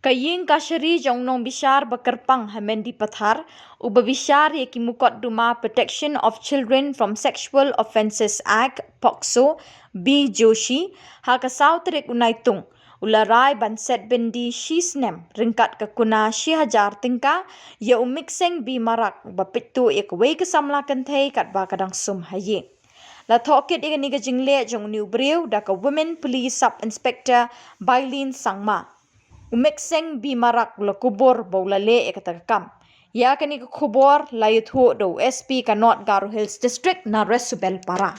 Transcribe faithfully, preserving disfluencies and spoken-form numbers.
Ka Iingkashari jong u Nongbishar bakyrpang ha Mendipathar, uba bishar ia ki mukotduma Protection of Children from Sexual Offences Act, POCSO, B Joshi, ha ka saw tarik u Naitung, u la rai ban set byndi shisnem ryngkat ka kuna T. Marak, uba peit tuh ia kawei ka samla kynthei katba ka dang sum ha iing. La thoh kit ia kane ka jingleh jong une u briew da ka Women Police Sub Inspector Bailin Sangma. U Marak u la kubur ba u la leh ia kata ka kam. Ia kane ka khubor la iathuh da u S P ka North Garo Hills District, Naresh Subelpara.